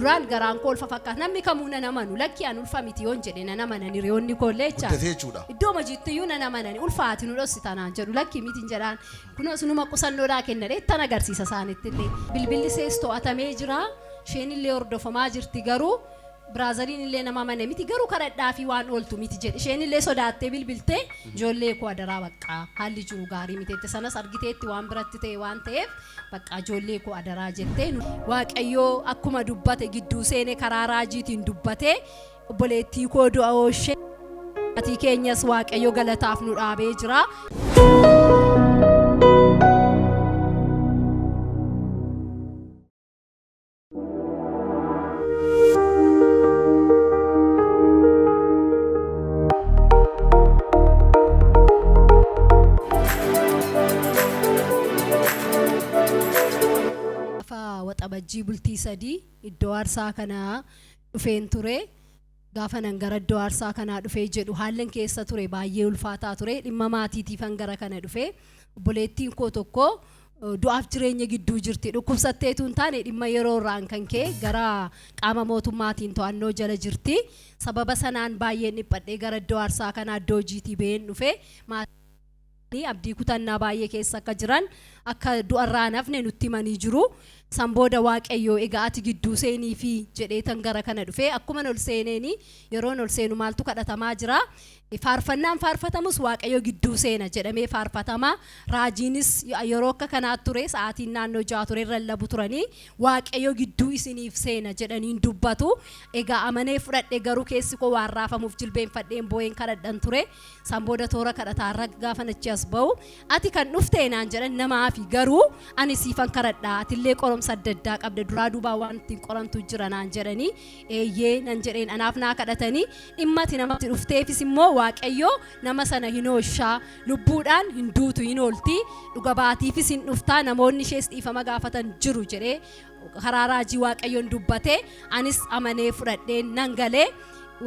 Duraan garaan koo ulfa fakkaata. Namni kamuu nan amanu. Lakki an ulfa miti yoon jedhe nan amanan hiriyoonni koo illee jechaadha. Guddatee jechuudha. Iddoo hojiitti iyyuu nan amanani. Ulfaati nu dhossita naan jedhu. Lakki miti hin jedhaan. Kunoo sunuma qusannoodhaa kennadhe ittan agarsiisa isaanitti illee. Bilbilli sees to'atamee jira. Isheen illee hordofamaa jirti garuu biraazariin illee nama amane miti garuu kadhadhaa fi waan ooltu miti jedhe. Isheen illee sodaattee bilbiltee ijoollee koo adaraa baqqaa haalli jiru gaarii miti jette. Sanas argiteetti waan biratti ta'e waan ta'eef baqqaa ijoollee koo adaraa jettee Waaqayyoo akkuma dubbate gidduu seene karaa raajiitiin dubbatee obboleettii koo du'a ooshee maatii keenyas Waaqayyo galataaf nu dhaabee jira. Gaafa waxabajjii bultii 3 iddoo aarsaa kanaa dhufeen ture. Gaafa nan gara iddoo aarsaa kanaa dhufee jedhu haallan keessa ture baay'ee ulfaataa ture. Dhimma maatiitiifan gara kana dhufe. Obboleettiin koo tokko du'aaf jireenya gidduu jirti. Dhukkubsatteetu hin taane dhimma yeroo irraan kan ka'e gara qaama mootummaatiin to'annoo jala jirti. Sababa sanaan baay'een dhiphadhee gara iddoo aarsaa kanaa iddoo hojiitii ba'een dhufe. Maatiin abdii kutannaa baay'ee keessa akka jiran akka du'arraa hin hafne nutti himanii jiru. San booda Waaqayyo egaa ati gidduu seeniifi jedheetan gara kana dhufe. Akkuman ol seeneeni yeroon ol seenu maaltu kadhatamaa jira? Faarfannaan faarfatamus Waaqayyo gidduu seena jedhamee faarfatama. Raajiinis yeroo akka kanaa ture sa'aatiin naannoo 6 ture lallabu turanii Waaqayyo gidduu isiniif seena jedhaniin dubbatu. Egaa amanee fudhadhe garuu keessi koo waan raafamuuf jilbeenfadheen boo'een kadhadhan ture. San booda toora kadhataarra gaafa achi as ba'u ati kan dhufte naan jedhan namaafi garuu ani siifan kadhadha atillee qoromsa adda addaa qabda duraa duubaa waan ittiin qoramtu jira naan jedhanii eeyyee nan jedheen anaaf naa kadhatanii dhimma ati namatti dhufteefis immoo Waaqayyo nama sana hin oolcha lubbuudhaan hin duutu hin oolti dhuga baatiifis hin dhuftaa namoonni ishees dhiifama gaafatan jiru jedhee karaa raajii Waaqayyoon dubbate anis amanee fudhadheen nan galee.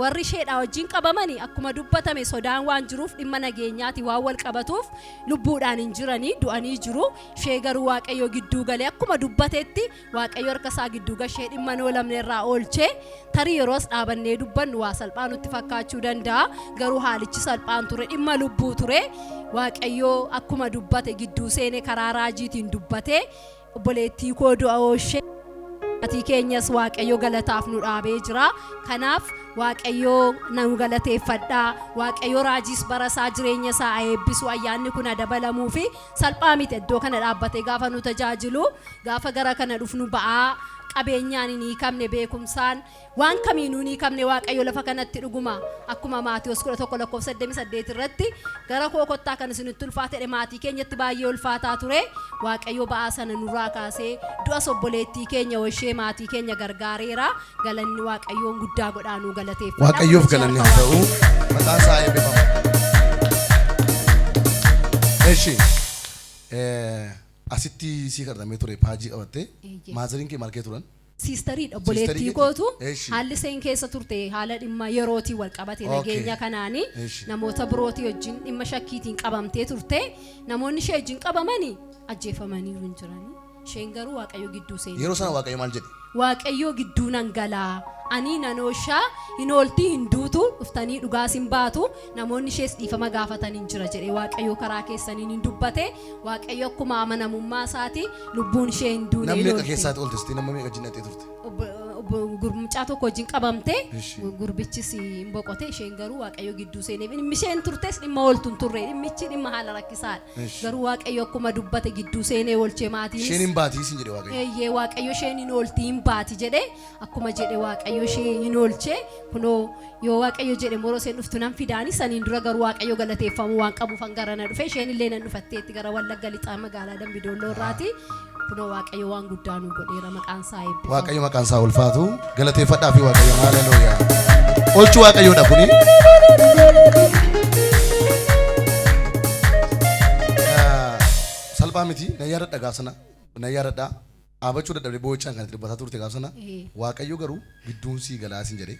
Warri isheedhaa wajjin qabamani akkuma dubbatame sodaan waan jiruuf dhimma nageenyaati waan wal qabatuuf lubbuudhaan hin jiranii du'anii jiru. Ishee garuu Waaqayyo gidduu galee akkuma dubbatetti Waaqayyo harka isaa gidduu gashee dhimma hin oolamne irraa oolchee tarii yeroo as dhaabannee dubbannu waa salphaa nutti fakkaachuu danda'a. Garuu haalichi salphaan ture dhimma lubbuu ture. Waaqayyo akkuma dubbate gidduu seene karaa raajiitiin dubbate obboleettii koo du'a oolchee maatii keenyas Waaqayyo galataaf nu dhaabee jira. Kanaaf Waaqayyo nu galateeffadha. Waaqayyo raajiis bara isaa jireenya isaa haa eebbisu. Ayyaanni kun haa dabalamuu fi salphaa miti iddoo kana dhaabbatee gaafa nu tajaajilu gaafa gara kana dhufnu ba'aa qabeenyaan hin hiikamne beekumsaan waan kamiinuu hin hiikamne Waaqayyo lafa kanatti dhuguma akkuma Maatewos 11 lakkoofsa 28 irratti gara koo kottaa kan isinitti ulfaate jedhe maatii keenyatti baay'ee ulfaataa ture Waaqayyo ba'aa sana nurraa kaasee du'as obboleettii keenya oshee maatii keenya gargaareera galanni Waaqayyoon guddaa godhaa nuu galateeffadha. Waaqayyoof galanni haa ta'u. Maqaan isaa haa eebbifamu. Eshi asitti sii kadhatamee ture paajii qabattee Eeyyee. maazariin kee maal kee turan? Siistariidha Siistarii obboleettii keeti? kootu Eshi. haalli isheen keessa turte haala dhimma yerootiin wal qabate Okay. nageenya kanaani Eshi. namoota birootii wajjin dhimma shakkiitiin qabamtee turte namoonni ishee wajjin qabamanii ajjeefamaniiru hin jiranii isheen garuu Waaqayyo gidduu seenee Yeroo sana Waaqayyo maal jedhe? Waaqayyoo gidduu nan galaa anii nan ooshaa hin ooltii hin duutu dhuftanii dhugaas hin baatu namoonni ishees dhiifama gaafatan hin jira jedhe Waaqayyoo karaa keessaniin hin dubbate Waaqayyo akkuma amanamummaa isaati lubbuun ishee hin duune Namni hin meeqa oolti. keessaati ooltesti? Nama meeqa wajjin dhaqxee turte? Mucaa tokko wajjin qabamte Ishi. gurbichis hin boqote isheen garuu Waaqayyo gidduu seenee dhimmi isheen turtes dhimma ooltu hin turre dhimmichi dhimma haala rakkisaadha. Ishi. Garuu Waaqayyo akkuma dubbate gidduu seenee oolchee maatiinis Isheen hin baatii siin jedhe Waaqayyo. Eeyyee Waaqayyo isheen hin oolti hin baati jedhe akkuma jedhe Waaqayyo ishee hin oolche kunoo yoo Waaqayyo jedhe moroo isheen dhuftu nan fidaani saniin dura garuu Waaqayyo galateeffamuu waan qabuufan gara na dhufe isheen illee nan dhufatteetti gara Wallagga Lixaa magaalaa Dambidolloo irraati kunoo Waaqayyo waan guddaa nu godheera maqaan isaa eebbifamu. Waaqayyo maqaan isaa ulfaatu galateeffadhaa fi Waaqayyo haaleluyyaa. Oolchuu Waaqayyoodha kuni. Salphaa miti na yaadadha gaaf sana na yaadadha dhaabachuu dadhabde boo'ichaan kan itti dubbataa turte gaaf sana Waaqayyo garuu gidduun sii galaa siin jedhe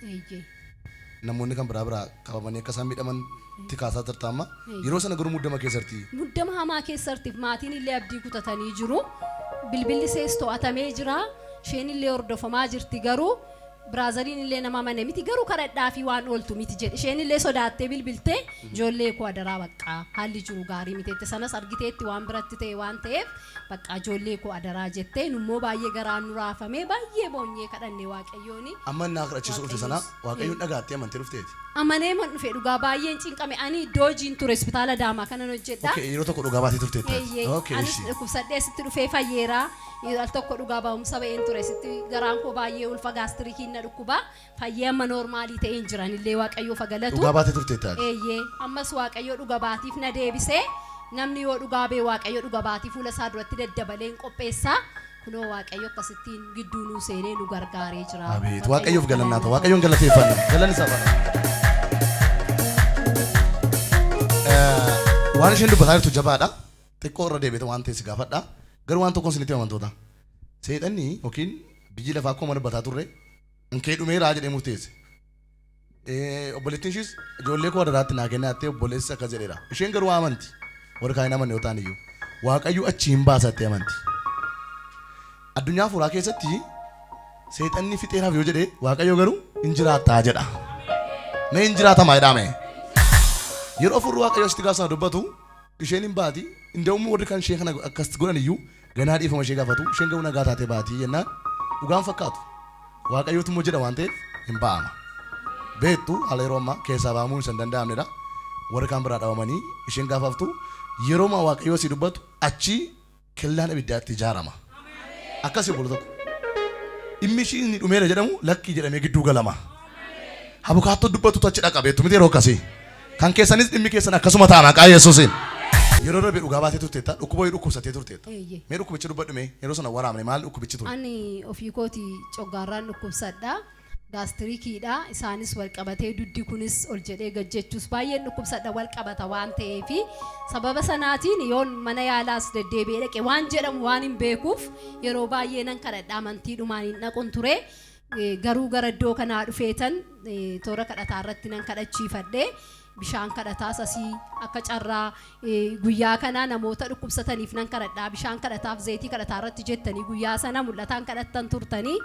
namoonni kan biraa biraa qabamanii akka isaan miidhaman itti kaasaa turta amma yeroo sana garuu muddama keessatti. Muddama hamaa keessatti maatiin illee abdii kutatanii jiru. Bilbilli sees to'atamee jira. Isheen illee hordofamaa jirti, garuu brotheriin illee nama amane miti, garuu kadhadhaa fi waan ooltu miti jedhe. Isheen illee sodaattee bilbiltee, "Ijoollee koo adaraa, baqqaa haalli jiru gaarii miti," jette. Sanas argiteetti waan biratti ta'e waan ta'eef, "Baqqaa, ijoollee koo adaraa," jettee. Nummoo baay'ee garaan nu raafamee, baay'ee boonyee kadhanne Waaqayyooni. Amma innaa kadhachiisuu dhufte sana Waaqayyoon dhagaattee amantee dhufteeti. Amanee man dhufe. Dhugaa baay'een cinqame. Ani iddoo hojiin ture hospitaala Adaamaa kanan hojjedha. Okay, yeroo tokko dhugaa baatee turteetta. Eeyyee. Okay, Anis ishi. dhukkubsadhee sitti dhufee fayyeera. Al tokko dhugaa ba'umsa ba'een ture sitti. Garaan koo baay'ee ulfa, gaastirikiin na dhukkuba. Fayyee amma normalii ta'een jiran illee Waaqayyoof haa galatu. Dhugaa baatee turteetta. Eeyyee, ammas Waaqayyo dhuga baatiif na deebisee. Namni yoo dhugaa ba'e, Waaqayyo dhuga baatii fuula isaa duratti daddabalee hin qopheessa. Kunoo Waaqayyo akkasittiin gidduu nuu seenee nu gargaaree jira. Abeet, Waaqayyoof galannaa ta'u. Waaqayyoon galateeffanna. Galanni isaa bara. Waan isheen dubbataa jirtu jabaadha. Xiqqoo irra deebi'ee waan ta'e si gaafadha. Garuu waan tokkoon isinitti amantoota. Seexanni yookiin biyyi lafaa akkuma dubbataa turre inkee dhumeeraa jedhee murteesse. Obboleettiin ishees "Ijoollee koo adaraatti naa kennaa," jettee, obboleessi akkas jedheera. Isheen garuu amanti. Warri kaan hin amanne yoo ta'an iyyuu. Waaqayyo achi hin baasattee amanti. Addunyaa fuuraa keessatti seexanni fixeeraaf yoo jedhe, Waaqayyo garuu hin jiraattaa jedha. Mee hin jiraatamaa jedhame. Yeroo furru Waaqayyo asitti gaafa sana dubbatu isheen hin baati. Inda'umni warri kan ishee kana akkas godhan iyyuu ganaa dhiifama ishee gaafatu. Isheen garuu nagaa taatee baati jennaan dhugaan fakkaatu. Waaqayyootu immoo jedha waan ta'eef hin ba'ama. Beektu, haala yeroo ammaa keessaa ba'amuun isa hin danda'amnedha. Warri kaan biraa dhabamanii isheen gaafa haftu, yeroo maa Waaqayyoo asii dubbatu achi kellaan ibiddaatti ijaarama. Akkasii obbolo tokko. Dhimmi ishii inni dhumeera jedhamu lakkii jedhamee gidduu galama. Habukaattoo dubbatutu achi dhaqa, beektu miti yeroo akkasii. Kan keessanis dhimmi keessan akkasuma ta'a maqaa Yesuusiin. Yeroo darbe dhugaa baatee turteetta, dhukkuba wayii dhukkubsattee turteetta. Eeyyee. Mee dhukkubicha dubbadhu mee, yeroo sana waraabne, maal dhukkubichi ture? Ani ofii kooti coggaarraan dhukkubsadha. Gaastirikiidha. Isaanis wal qabatee duddi kunis ol jedhee gad jechuus baay'een dhukkubsadha, wal qabata waan ta'eefi sababa sanaatiin yoon mana yaalaas deddeebi'ee dhaqe waan jedhamu waan hin beekuuf yeroo baay'ee nan kadhadha, amantiidhumaan hin dhaqun ture. Garuu gara iddoo kanaa dhufeetan toora kadhataa irratti nan kadhachiifadhe. Bishaan kadhataas asii akka carraa guyyaa kanaa namoota dhukkubsataniif nan kadhadhaa, bishaan kadhataaf zayitii kadhataa irratti jettanii guyyaa sana mul'ataan kadhattan turtanii,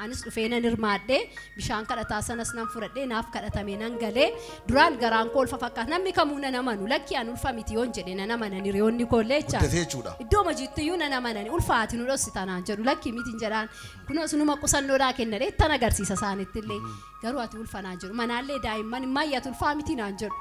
anis dhufee nan hirmaadhe. Bishaan kadhataa sanas nan fudhadhe, naaf kadhatame, nan galee. Duraan garaan koo ulfa fakkaata. Namni kamuu nan amanu. Lakki, an ulfa miti yoon jedhe nan amanan, hiriyoonni koollee jecha. Guddatee jechuudha. Iddoo hojiitti iyyuu nan amanani. "Ulfaati nu dhossita," naan jedhu. "Lakki, miti," jedhaan. "Kunoo sunuma qusannoodhaa kennadhe," ittan agarsiisa isaanitti illee. "Garuu ati ulfa," naan jedhu. Manaallee daa'imman "Maayyi, ati ulfaa miti," naan jedhu.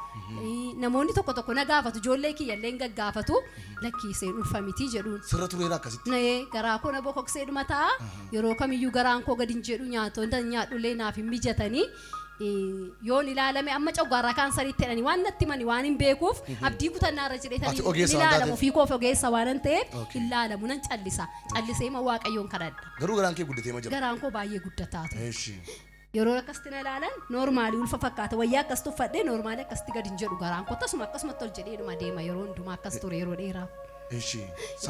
Namoonni tokko tokko na gaafatu, ijoollee kiyyallee hin gaggaafatu. "Lakki, isheen ulfa miti," jedhuun. Sirra tureera akkasitti. Nee, garaa koo na bokoksee dhuma ta'a. Yeroo kamiyyuu garaan koo gadi hin jedhu, nyaatota nyaadhullee naaf hin mijatanii. Yoon ilaalame amma coggaarraa kaansariitti jedhanii waan natti himani waan hin beekuuf abdii kutannaa irra jedheetanii Ati ogeessa hin waan ilaalamu. taateef. Ofii koof ogeessa waan ta'eef hin ilaalamu, nan callisa. Callisee ma Waaqayyoon kadhadha. Garuu garaan kee guddatee ma jira. Garaan koo baay'ee guddataa ture. Eeshi. Yeroo akkasitti na ilaalan normalii ulfa fakkaata. Wayyaa akkasitti uffadhee normalii akkasitti gadi hin jedhu garaan koo, tasuma akkasumatti ol jedhee dhuma deema. Yeroo hundumaa akkas ture yeroo dheeraaf. Eeshi.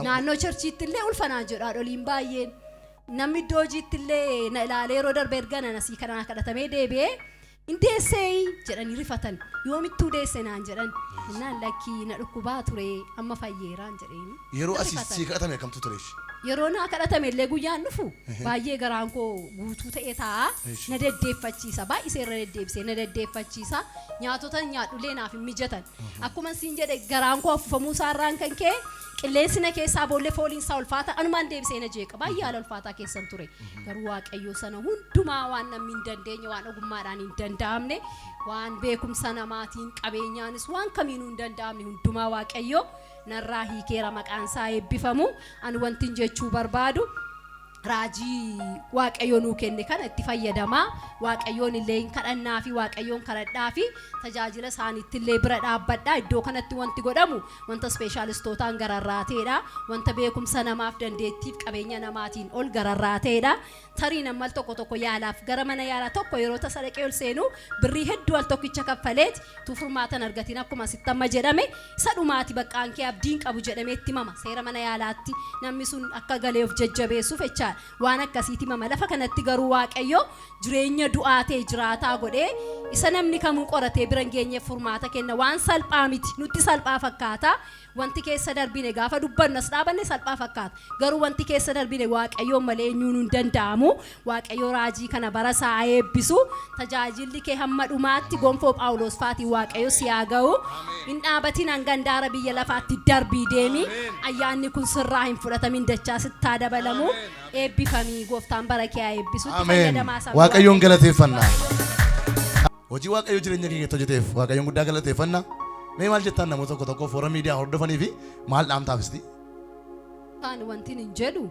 Naannoo churchiitti illee ulfa naan jedhu haadholiin baay'een. Namni iddoo hojiitti illee na ilaalee yeroo darbe erga nan asii kanaa kadhatamee deebi'ee, "Hin deessee?" jedhanii rifatan. "Yoomittuu deesse?" naan jedhan. Innaan, "Lakkii, na dhukkubaa ture, amma fayyeeraan," jedheeni. Yeroo Na asii rifatan. sii kadhatame kamtu ture ishee? Yeroo naa kadhatame illee guyyaan dhufu baay'ee garaan koo guutuu ta'e taa'a. Eeshi. Na deddeeffachiisa, baay'isee irra deddeebisee na deddeeffachiisa. Nyaatota nyaadhullee naaf hin mijatan. Akkuma siin jedhe, garaan koo afuufamuu isaarraan kan ka'e qilleensi na keessaa boollee fooliin isaa ulfaata, anumaan deebisee na jeeqa. Baay'ee haala ulfaataa keessan ture. Garuu Waaqayyo sana hundumaa, waan namni hin dandeenye, waan ogummaadhaan hin danda'amne, waan beekumsa namaatiin qabeenyaanis waan kamiinuu hin danda'amne hundumaa Waaqayyo narraa hiikeera, maqaan isaa eebbifamu. Ani wantin jechuu barbaadu, raajii Waaqayyo nuu kenne kana itti fayyadamaa, Waaqayyoon illee hin kadhannaa fi Waaqayyoon kadhadhaa fi tajaajila isaaniitti illee bira dhaabbadhaa. Iddoo kanatti wanti godhamu wanta specialistootaan gararraa ta'edha, wanta beekumsa namaaf dandeettiif qabeenya namaatiin ol gararraa ta'edha. Tarii nammal tokko tokko yaalaaf gara mana yaalaa tokko yeroo tasa dhaqee ol seenu birrii hedduu al tokkicha kaffaleeti tu furmaatan argatiin, akkuma asitti amma jedhame, isa dhumaati, baqqaan kee abdiin qabu jedhamee itti himama seera mana yaalaatti, namni sun akka galee of jajjabeessuuf jechaadha. guddaa waan akkasiiti mama. Lafa kanatti garuu Waaqayyo jireenya du'aa ta'e jiraataa godhee isa namni kamuu qoratee bira hin geenyeef furmaata kenna. Waan salphaa miti, nutti salphaa fakkaata. Wanti keessa darbine gaafa dubbannu as dhaabanne salphaa fakkaata. Garuu wanti keessa darbine Waaqayyoon malee eenyuun hin danda'amu. Waaqayyo raajii kana bara isaa haa eebbisu. Tajaajilli kee hamma dhumaatti gonfoo Phaawulos faatiin Waaqayyo si haa ga'u. Hin dhaabatin, hanga handaara biyya lafaatti darbii deemi. Ayyaanni kun sirraa hin fudhatamin, dachaa sitti haa dabalamu. Eebbifamii, gooftaan bara kee haa eebbisu. Itti Ameen. fayyadamaa sabni Waaqayyoon Waaqayyoo. galateeffanna. Hojii Waaqayyo jireenya kee keessatti hojjeteef Waaqayyoon guddaa galateeffanna. Mee maal jettaan namoota tokko tokko foora miidiyaa hordofanii fi maal dhaamtaafis? Kaan wanti hin jedhu,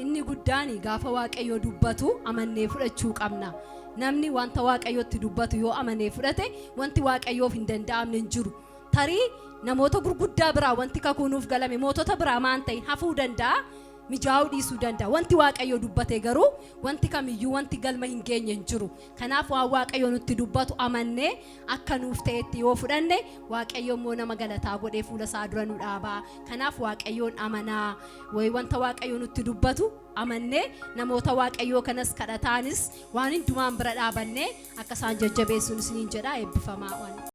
inni guddaan gaafa Waaqayyo dubbatu amannee fudhachuu qabna. Namni wanta Waaqayyotti dubbatu yoo amanee fudhate, wanti Waaqayyoof hin danda'amne hin jiru. Tarii namoota gurguddaa biraa wanti kakuunuuf galame mootota biraa maan ta'in hafuu danda'a. Mijaa'uu dhiisuu danda'a. Wanti Waaqayyo dubbate garuu wanti kamiyyuu wanti galma hin geenye hin jiru. Kanaaf waan Waaqayyo nutti dubbatu amannee akka nuuf ta'etti yoo fudhanne, Waaqayyo immoo nama galataa godhee fuula isaa dura nu dhaabaa. Kanaaf Waaqayyoon amanaa. Wayi wanta Waaqayyo nutti dubbatu amannee namoota Waaqayyoo kanas kadhataanis waan hundumaan bira dhaabannee akka isaan jajjabeessuun isiniin jedha, eebbifamaa waan.